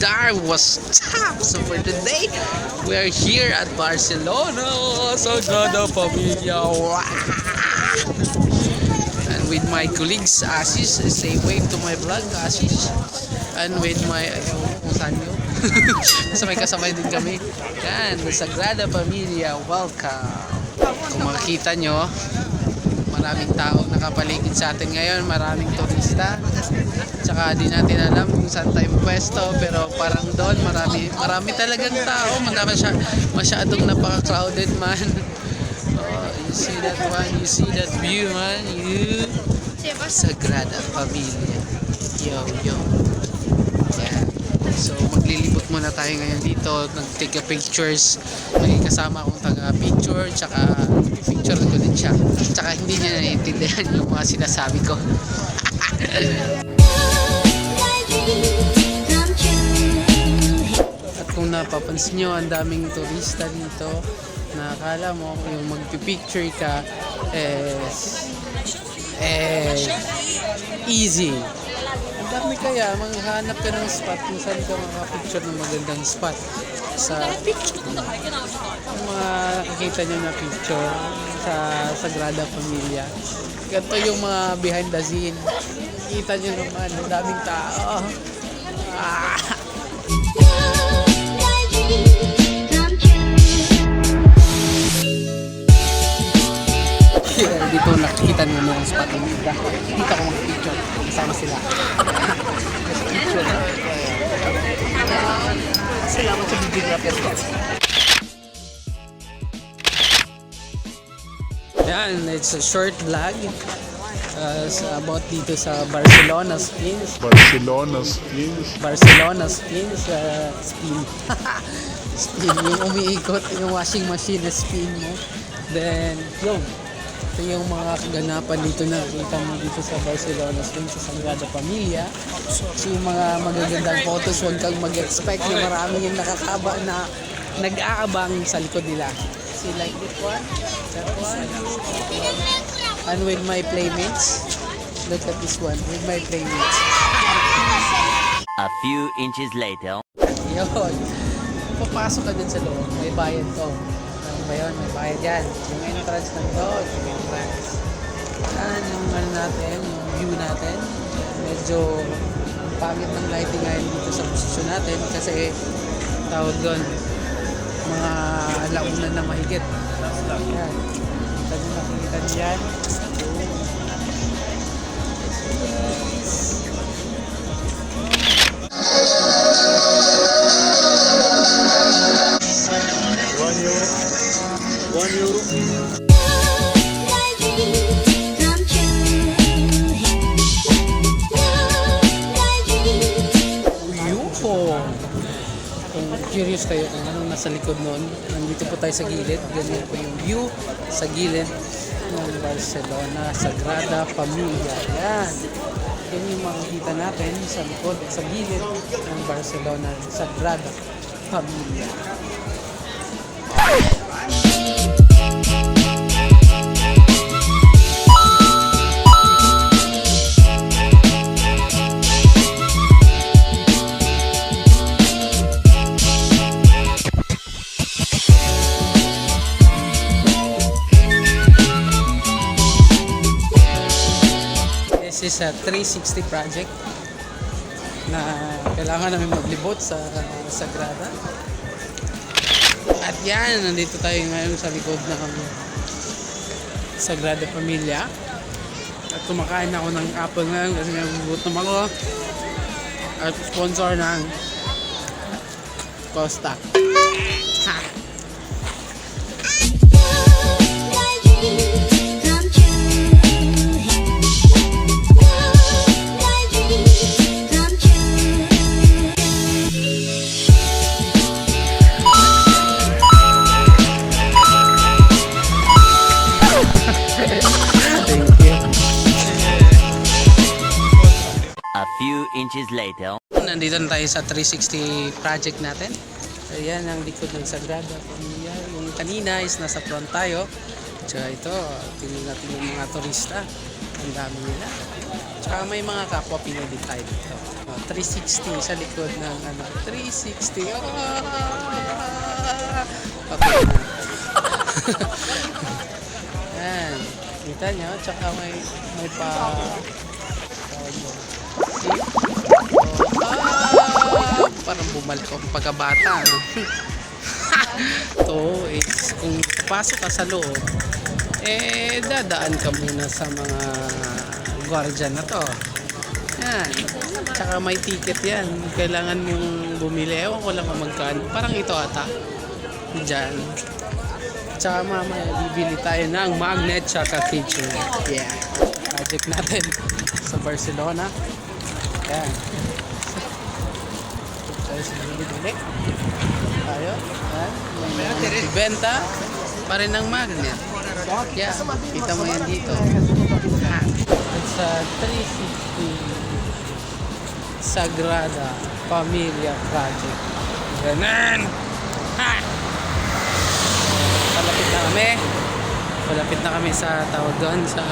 Dar, what's up? So for today, we are here at Barcelona, Sagrada Familia. Wow! And with my colleagues, Ashish, say wave to my vlog, Ashish. And with my, ayaw kung saan yun. Basta may kasabay din kami. Yan, Sagrada Familia, welcome. Kung makikita nyo, maraming taong nakapaligid sa atin ngayon, maraming turista. Tsaka di natin alam kung saan tayo pwesto, pero parang doon marami marami talagang tao, marami siya, masyadong napaka-crowded, man. Oh, you see that one, you see that view, man. You Sagrada Familia. Yo, yo. Yeah. So maglilibot muna tayo ngayon dito, nag-take a pictures. May kasama akong taga-picture, tsaka picture ko din siya. Tsaka hindi niya naiintindihan yung mga sinasabi ko. My dream come true. At kung napapansin nyo, ang daming turista dito na akala mo yung magpipicture ka is eh, easy. Ang dami kaya, maghanap ka ng spot kung saan ka makapicture ng magandang spot. Sa yung mga nakikita nyo na picture sa Sagrada Familia. Ganito yung mga behind the scene. Kita nyo naman, ang daming tao. Ah! My dream come true. Yeah, dito nakikita niyo yung spot ng iba. Dito ako mag-picture. Kasama sila. Kasi picture. Salamat sa videographer ko. Yan, it's a short vlog about dito sa Barcelona, Spain. Barcelona, Spain. Barcelona, Spain, sa spin. Spin, yung umiikot, yung washing machine na spin mo. Then, yun. Ito yung mga kaganapan dito na nakita mo dito sa Barcelona, Spain, sa Sagrada Familia. So, yung mga magagandang photos, huwag kang mag-expect na marami yung nakakaba na nag-aabang sa likod nila. See, like this one, that one. And with my playmates, look at this one, with my playmates. A few inches later. Yun. Papasok ka dun sa loob, may bayad to. Ano ba yun? May bayad yan. Yung entrance nandun, yung entrance. Yan, yung ano natin, yung view natin. Medyo ang pangit ng lighting ngayon dito sa posisyon natin kasi tawag doon, mga alauna na mahigit. Yan. Kita nyo, nakikita nyo yan. Guys. €1. €1. My dream come true. My dream. Yun! Kung curious kayo kung anong nasa likod nun, nandito po tayo sa gilid. Ganyan po yung view sa gilid ng Barcelona, Sagrada Familia. Yan. Yan yung makikita natin sa likod, sa gilid ng Barcelona, Sagrada Familia. This is a 360 project na kailangan namin maglibot sa Sagrada. At yan, nandito tayo ngayon sa likod ng Sagrada Familia. At kumakain ako ng apple ngayon kasi nagugutom ako. At sponsor ng Costa. Ha! My dream come true. My dream come true. Thank you. A few inches later. Nandito na tayo sa 360 project natin. Ayan ang likod ng Sagrada Familia. Yung kanina is nasa front tayo. Tsaka ito, tingnan natin yung mga turista. Ang dami nila. Tsaka may mga kapwa Pinoy din tayo dito. Oh, 360 sa likod ng ano. 360. Ah! Okay na. Yan. Kita nyo? Tsaka may pa tawag mo. See? Oh, ah! Parang bumalik ako pagkabata. No? Ito is kung papasok ka sa loob, eh, dadaan ka muna sa mga guardian na to. Yan. Tsaka may ticket yan. Kailangan mong bumili. Ewan ko lang kung magkano. Parang ito ata. Diyan. Tsaka mamaya bibili tayo ng magnet tsaka keychain. Yeah. Project natin sa Barcelona. Yan. Tayo sa gilid ulit. Tayo. Yan. May benta pa rin ng magnet. Yeah. Kita mo yan dito. Ha. It's a 360 Sagrada Familia Project. Ganun! Ha! Palapit na kami. Palapit na kami sa tawag doon sa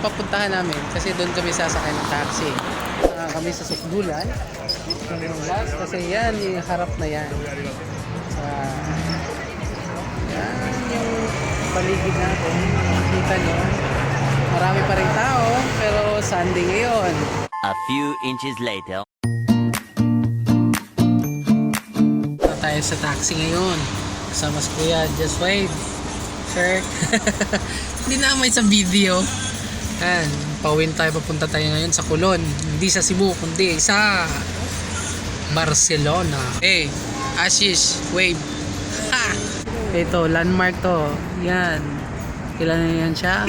papuntahan namin kasi doon kami sasakay ng taxi. Ah, kami sa Sukdulan. Yung bus, kasi yan, yung harap na yan. Sa yan yung paligid natin. Makikita nyo. Marami pa rin tao, pero Sunday ngayon. A few inches later. Na tayo sa taxi ngayon. Kasama si Kuya, just wave. Sir. Hindi na may sa video. Ayan, pawin tayo, papunta tayo ngayon sa Colon. Hindi sa Cebu, kundi sa Barcelona. Hey, Ashish, wave. Ha! Ito, landmark to. Yan. Kilala niyo yan siya?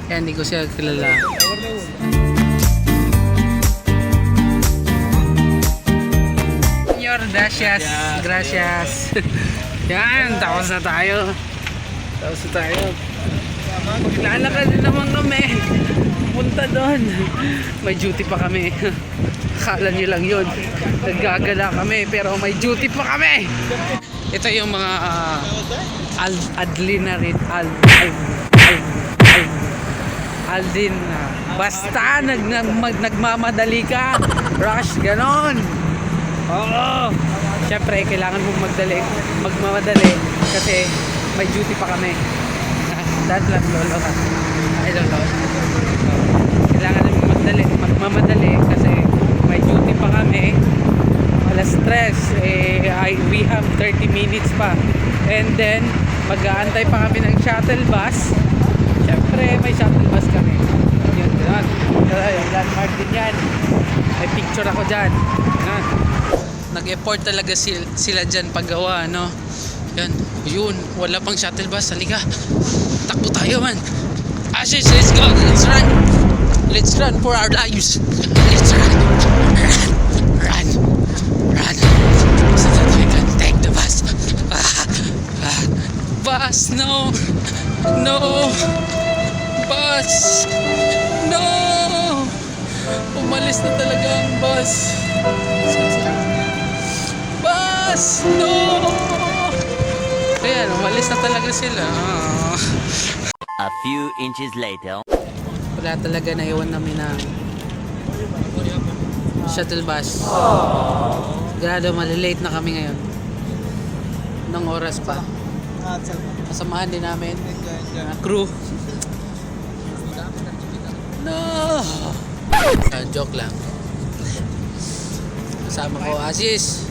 Yan, hindi ko siya kilala. Señor, gracias. Gracias. Yan, tapos na tayo. Tapos na tayo. Lalakad din naman kami. Punta doon. May duty pa kami. Akala niyo lang yun. Naggagala kami pero may duty pa kami. Ito yung mga adrenaline al al al al aldin. Basta nagmamadali ka. Rush, ganon. Oo. Siyempre, kailangan mong magmamadali kasi may duty pa kami. Dad lang, lolo ka. Ay, lolo. Kailangan namin magmamadali kasi may duty pa kami. Alas tres, eh, we have 30 minutes pa. And then, mag-aantay pa kami ng shuttle bus. Siyempre, may shuttle bus kami. Yun, yun. Pero yung landmark din yan. May picture ako dyan. Yan. Nag-effort talaga sila dyan paggawa, no? Yan. Yun, wala pang shuttle bus. Halika. Takbo tayo, man. Ashes, let's go. Let's run. Let's run for our lives. Let's run. Run. Run. Run. So that we can take the bus. Ah, ah. Bus, no. No. Bus. No. Umalis na talaga ang bus. Bus! No! Ayan, umalis na talaga sila. Ah. A few inches later. Wala talaga, naiwan namin ng shuttle bus. Sigurado malilate na kami ngayon. Nang oras pa. Kasamahan din namin. Mga crew. No! Ah, joke lang. Kasama ko, Aziz.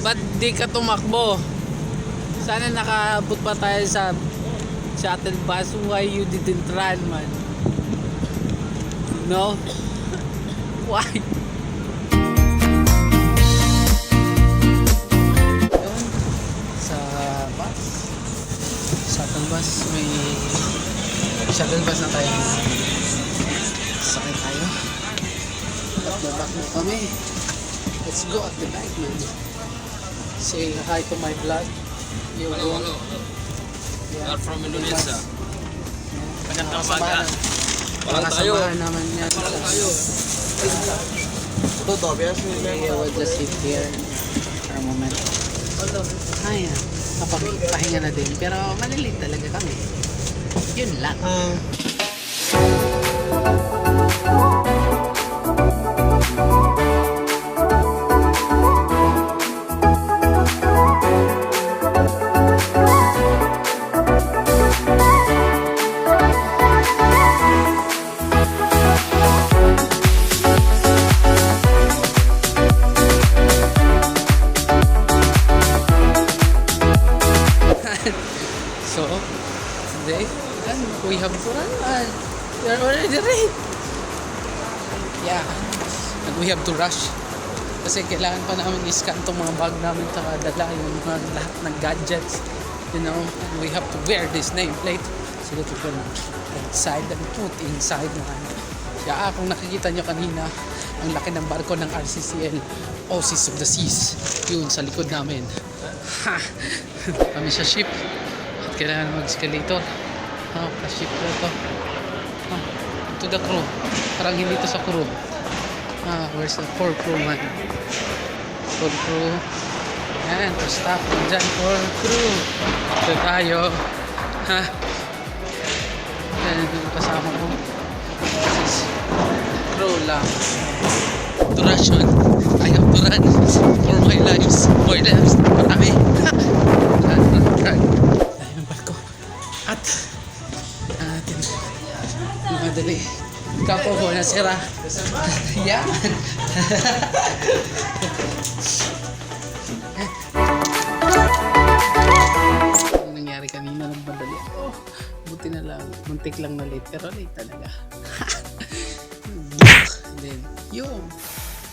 Ba't di ka tumakbo? Sana nakaabot pa tayo sa shuttle bus. Why you didn't run, man? No? Why? Yun, sa bus. Shuttle bus. May shuttle bus na tayo. Sakay tayo. At the back na kami. Let's go at the back, man. Say hi to my vlog. Yo, hello, hello. Yeah. Are from Indonesia. Magandang umaga. Nakasamahan naman yan. Tayo. Okay, I will just sit here for a moment. Ay, kapag pahinga na din. Pero malilate talaga kami. Yun lang. So, today, and we have to run and we are already late. Yeah. And we have to rush. Kasi kailangan pa namin i-scan tong mga bag namin tsaka dala yung mga lahat ng gadgets. And we have to wear this nameplate so that we can inside and put inside naman. Yeah, kung nakikita nyo kanina, ang laki ng barko ng RCCL, Oasis of the Seas. Yun, sa likod namin. Ha! Kami sa ship. At kailangan mag-escalator. Oh, pa-ship na to. Ah, to the crew. Parang hindi to sa crew. Ah, where's the four crew man? Four crew. Yan, to stop. Dyan, for crew. Ito tayo. Ha? Yan, yung kasama ko. This is crew lang. To rush on. I have to run for my lives. For lives. Marami. Run, run, run. Ayun ang barko. At natin madali. Kapo ko nasira. Yaman. Ang nangyari kanina, nagmadali ako. Buti na lang. Muntik lang na late. Pero late talaga. Book. And then, yun.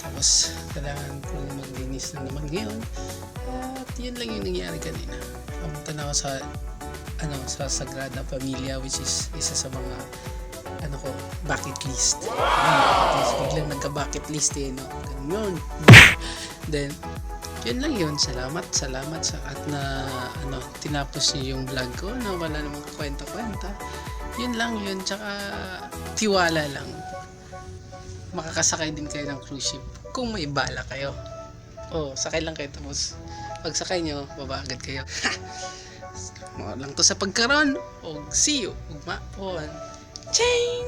Tapos, kailangan ko na maglinis na naman ngayon. At yun lang yung nangyari kanina. Pumunta na ako sa ano sa Sagrada Familia, which is isa sa mga ano ko, bucket list. Wow! Bucket list. Biglang nagka-bucket list eh, no? Ganun yun. Then, yun lang yun. Salamat, salamat sa at na ano, tinapos niyo yung vlog ko na wala namang kwenta-kwenta. Yun lang yun. Tsaka, tiwala lang. Makakasakay din kayo ng cruise ship kung may bala kayo. Oh, sakay lang kayo, tapos pagsakay nyo, baba agad kayo. Mao lang to sa pagkaron. Og see you. Ugma po. Ching!